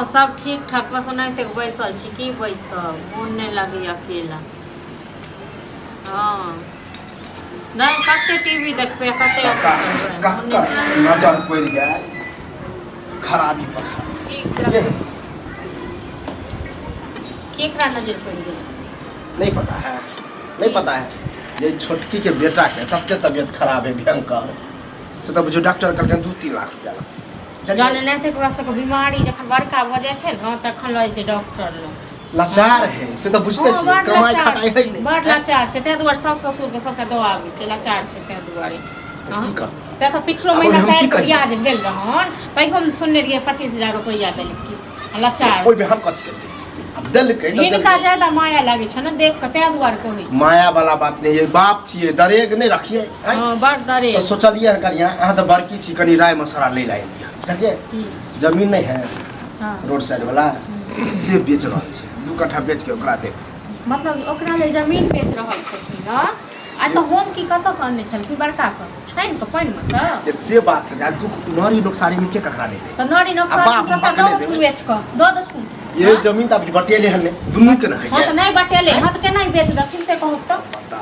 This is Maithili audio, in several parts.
हँ सब ठीक ठाक, बस ओनाहिते बैसल छी। की बैसब, मोन नहि लगैए अकेला। हँ नहि, कते टीवी देखबै, कते अथी करबै, मोन नहि। कक्कर नजर पड़ि गेल खराबी पर खराबी। ठीक छै। ये केकरा नजर पड़ि गेल? नहीं पता है, नहीं पता है। ये छोटकी के बेटा के तते तबियत खराब है भयंकर से, तऽ बुझियौ डॉक्टर कहलखिन 2-3 लाख रुपया लगतै। जाने नहि तऽ ओकरा सबके बीमारी जखन बड़का भऽ जाइ छै ने तखन लऽ जाइ छै डॉक्टर लग। लाचार है से तऽ बुझते हँ, छियै, बड़ कमाइ लाचार खटाइ है छै, नहि। बड़ लाचार छै, ताहि दुआरे सास ससुरके सबटा दऽ आबै छै। लाचार छै ताहि दुआरे। तऽ हँ। की करबै? से तऽ पिछलो आब महीना ओहिमे हम की साइड कहियै? बियाह जे भेल रहन तैयो हम सुनने रहियै 25,000 रुपैआ देलखिन। आ लाचार ओहिमे हम कथी करियै? आब देलकै तऽ हिनका देलकै। ज्यादा माया लागै छै ने देख कऽ, ताहि दुआरे कहै छी। माया वाला बात नहि है, बाप छियै, दरेग नहि रखियै आँय? हँ, बड़ दरे। तऽ सोचलियै हन कनिया, अहाँ तऽ बड़की छी, कनि राय मशवरा लै लए आयल बुझलियै। जमीन नहि है रोड साइड वाला, से बेच रहल छै, 2 कट्ठा बेच के ओकरा देब। मतलब ओकरा लेल जमीन बेच रहल छथिन ने? आ तऽ हम की कतऽसँ अनने छलखिन बड़का कऽ छानि कऽ पानिमे सँ? जे से बात है, आ दू नरी नोकसारी में के ककरा लेते? तऽ नरी आ नोकसान बाप सबटा बकले दऽ देथुन, देबै। बेच कऽ दऽ देथुन। ये हाँ? जमीन तऽ अभी बटेले हन नहि, दुनू के ने हँ है। तऽ नहि बटेले हँ तऽ केना बेच देथिन से कहू तऽ?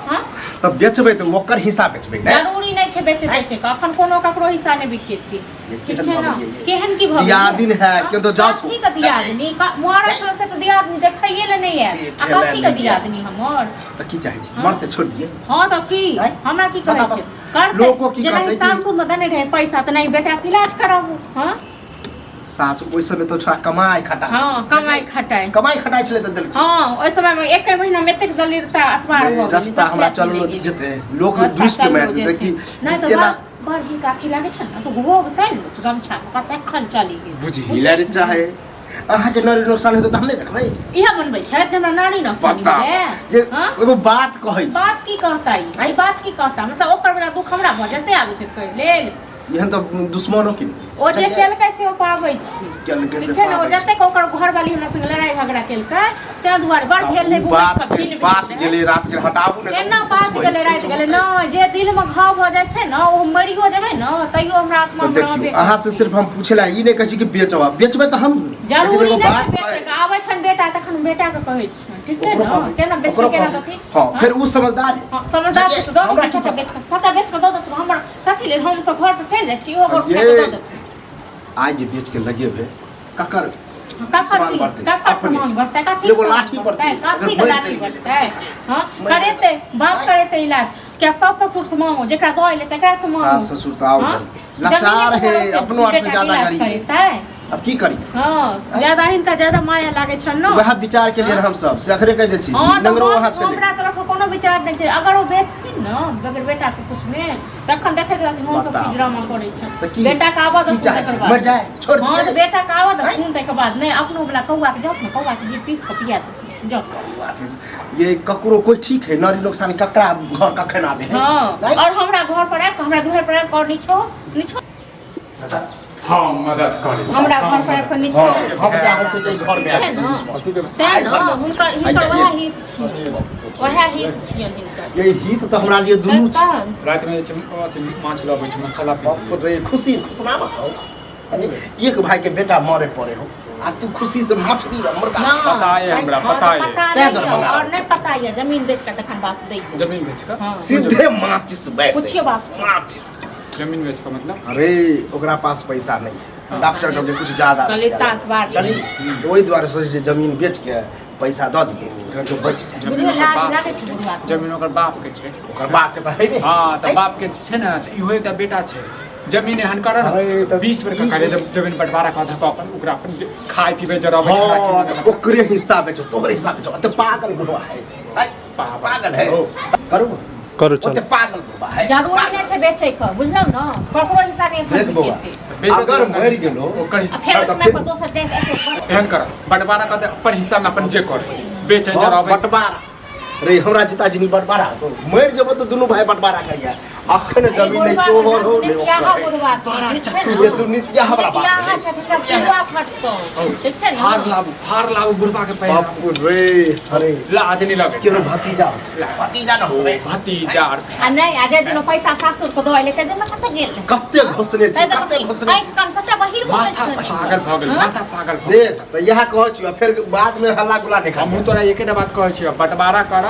हँ तऽ बेचबै तऽ ओकर हिस्सा बेचबै ने। जरूरी नहि छै बेचे तेचे के, अखन कोनो ककरो हिस्सा नहि बिकेतै। ये ठीक केहन छै ने? भऽ गेलियै ये? केहन की भऽ गेलियै? दियादिन है, हँ? केहन तो जाउ कथी के दियादिनी? मरै छलौ से तऽ दियादिनी देखैए लए नहि आयल। आ देखे लए कथी के नहि आयल। दियादिनी हमर? तऽ की चाहै छी? हँ? मरते छोड़ि दियै? हँ तऽ की? आँय? हमरा की कहै बताबऽ। छै? करतै लोको की जेना कहतै कि- सासुरमे देने रहै पैसा तऽ नहि बेटाके इलाज कराबू। हँ सासु ओहि समय तऽ छोड़ा कमाइ खटाइ। हँ, कमाइ खटाइ। कमाइ खटाइ छलै तऽ देलकै। हँ, ओहि समय मे एके महीना मे एतेक दलिरता असवार भऽ गेलै। रास्ता हमरा चललो जेतै, लोक दुष्ट के मारि देतै कि नहि तऽ एना। बड़ हिनका अथी लागै छै ने तऽ घोघ तानि लै छै गमछा मे, कतेखन चलि गेल। बुझि ले रे, चाहे अहाँके नारी नोकसान हेतै तऽ हम नहि देखबै? इएह बनबै छथि जे हमरा नारी नोकसान पता भेलै। जे हँ? एगो बात कहै छी। बात की कहता ई? ई बात की कहता? मतलब ओकर बड़ा दुख हमरा भऽ जाइ से आबै छै कहै लेल। एहन तऽ दुश्मनो के नहि। ओ जे केलकै से ओ पाबै छी। केलकै से ठीक छै ने? ओ पाबै छी। जतेक ओकर घरवाली हमरा संगे लड़ाई झगड़ा केलकै ताहि दुआरे बड़ भेल रहै। ओ बात घूमैत कऽ के- बात गेलै रात के, हटाबू ने तऽ केना खुश बात भऽ गेलै राति खुश गेलै भऽ ने, जे दिल में घाव भऽ जाइ छै ने ओ मरियो जेबै ने तैयो हमरा आत्मा तऽ में देखियौ रहबे। अहाँ से सिर्फ हम पूछे ला ई नहि कहै छी कि बेचब, बेचबै तऽ हम, लेकिन जरूरी एगो नहि छै बात बेचै के। आबै छनि बेटा तखन बेटा के कहै छियनि, ठीक छै ओकरो ने? कहबै, केना बेचबै, ओकरो केना कहबै। कथी? हँ, फेर ओ समझदार है। हँ, समझदार छै तऽ दऽ हमरा देथिन की सबटा पता? बेच कऽ, सबटा बेच कऽ दऽ देथिन। हमर कथी लेल? हम सब घर से चलि जाइ छी, ओहो घर ये। उठा कऽ दऽ देथिन। आइ जे बेच के लगेबै ककर ककर सामान की? बढ़तै? ककर अपने। सामान बढ़तै? कथी एगो सामान लाठी बढ़तै? बढ़तै। अगर कथी के मरि लाठी चलि गेलै तऽ बढ़तै? की छै? हँ, मरि करेतै जेतै। बाप, करेतै इलाज क्या? सास ससुर से मांगो, जेकरा दऽ एलै तकरा से मांगो। सास ससुर तऽ आओर हँ? गरीब लाचार जमीने है, के भरोसे अपनो आर से बेटाके ज्यादा इलाज गरीब है। करेतै। अब की करी? हँ, ज्यादा हिनका ज्यादा माया लागै छनि ने। वएह विचार के लिए हम सब से अखरे कहि दै छी। हँ तऽ नंगरो वहाँ छलै। हमरा तरफ से कोनो विचार नहि छै। अगर ओ बेचथिन ने बगैर बेटा के पुछने तखन देखैत रहथिन हम सब की बताउ। ड्रामा करै तऽ छै। की बेटा के आबऽ की देथुन चाहै तकर छी? बाद। मरि जाय, छोड़ि हँ तऽ दियै? बेटा के आबऽ आँय? देथुन ताहिके बाद। नहि, अपनो वला कौआ के जाउत ने, कौआ के जीभ पीस कऽ पिया देथुन जाउ। ये ककरो कोई ठीक है? नरी नुकसान ककरा घर कखन आबे है? हँ नहीं? और हमरा घर पर आबि कऽ, हमरा दुआरि पर आबि कऽ और निछो निछो। हम मदद करै छी। हमरा घर पर आबि कऽ निछो। हाँ, हम चाहै छी जे घर में आबि छै ने? दुश्मन। तेँ ने हुनकर हिनकर आइ वएह हित छियनि, वएह हित छियनि हिनकर। ये हित तऽ हमरा लिए दुनू छै। तऽ रातिमे जे छै अथी माछ लबै छै, मसाला पीस बाप रे, खुशी खुशनामा हो। अरे, एक भाई के बेटा मरे पड़े हो आ तू खुशी से मछली आ मुर्गा। ना। पता ये हमरा, हँ, पता तऽ ये। पता तेँ नहि दुआरे यऽ, मंगा और रहल नहि पता यऽ, जमीन बेच कऽ तखन बाप दै। जमीन बेच कऽ? हँ। सीधे माचिस बैठ। पुछियौ बाप से। माचिस जमीन बेच कऽ मतलब? अरे ओकरा पास पैसा नहीं है, डॉक्टर कहलकै कुछ ज्यादा कहलियै तास बार। चली ओहि दुआरे सोचै छै जमीन बेच के पैसा दऽ दियै जो बचि जाए। जमीन बुझियौ ओकर लाज बाप लागै छै बुढ़वा के। जमीन ओकर बाप के छै। ओकर बाप के तऽ हेबे। हँ तऽ बाप के छै ने तऽ इहो एकटा बेटा छै। जमीन एहन कर अरे तऽ 20 बेर कहले जब जमीन बंटवारा कऽ धऽ अपन ओकरा अपन खाय पीबै जराबै। हाँ तऽ ओकरे हिस्सा बेचो, तोहरे हिस्सा बेचो। ओते पागल बुढ़वा है, आइ, पागल है। करू करू चल। ओते पागल बुढ़वा है। जरूरी नहि छै बेचै के, बुझलहुँ ने? ककरो हिस्सा नहि एखन देख बौआ, बिकेतै। अगर मरि गेलो ओकर आ हिस्सा फेर तऽ ओहिमे फेर- पर दोसर जाइत एतै बस। एहन कर बंटवारा कऽ दे अपन हिस्सा में अपन जे कर बेचे हाँ, जराबै। बंटवारा रे हमरा जीता जिनी बंटवारा तो मरि जेबो तऽ दुनू भाई बंटवारा करिया। अखन जमीन नहि तोहर हो नहि नितियाहा ओकर है। बुढ़वा छै, ठीक छै ये ने? तू नितियाहा वाला बात नितियाहा है। छथिन, हिनका पिलुआ फटतौ, ठीक छै ने? फार लाबू, फार लाबू बुढ़बा के पैर। बाप रे, अरे लाज नहीं लगे केनो भतीजा भतीजा न हो रे? भतीजा आर। आ नहि, आ जाहि दिन ओ पैसा सासुर के दऽ एलै ताहि दिन कतऽ गेल रहै? कते घोसने छी, ताहि दिन कते घोसने आँखि छी। कान सबटा बहिन बाहिर भऽ माथा गेल छथिन। पागल भऽ गेल हाँ? माथा पागल भऽ गेल। देख तऽ इएह कहै छी फेर बाद में हल्ला गुल्ला नहीं हमहूँ करबै। तोरा एकेटा बात कहै छियौ बंटवारा कर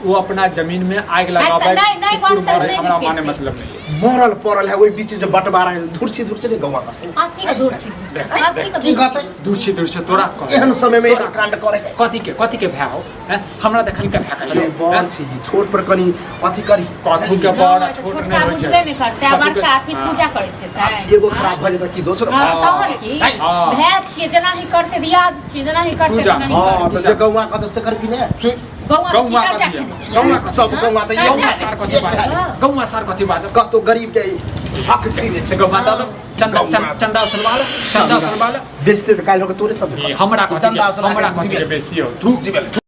वो अपना जमीन में आगि लगाबै नहि, नहि कुकुर बढ़तै, मरै नहि हमरा माने बिकेतै। मतलब नहीं है। मरल पड़ल है ओहि बीच जे बंटवारा है धुरछी धुरछी नहीं गौवा करतै। अथी के दूर छी अथी के की दूर कहतै दूर छी दूर छी तोरा कहै। एहन समय में एहन कांड करे है। कथी के भाव हैं? हमरा देखल के भाव अरे बड़ छी छोट पर कनी अथी करी कथू के बड़ आ छोट छोटका नहि होइ छै बुझबे नहि करतै आ कथू के- बड़का अथी हाँ। पूजा करैत हेतै एगो खराब भऽ जेतै कि दोसरो हाँ, खराब तहन की हाँ। भाय छियै जेनाही करतै दियाद छियै जेनाही करतै पूजा। तेनाही हाँ करतै। तऽ जे गौवा कहतै से करबी ने गौआ गौआ की कर्जा कथी खेने छियै? गौआ कथी? सब गौवा तऽ हाँ? गौआ सार कथी बाजत गौआ सार कथी बाजत कतौ गरीब के हक छीने छै गौआ तऽ चंदा चंदा उसलवा ले चंदा उसलवा ले बेचते तऽ काल्हि होके तोरे सब हमरा कथी चंदा के हमरा कथी के बेचती हो थूक जीबे।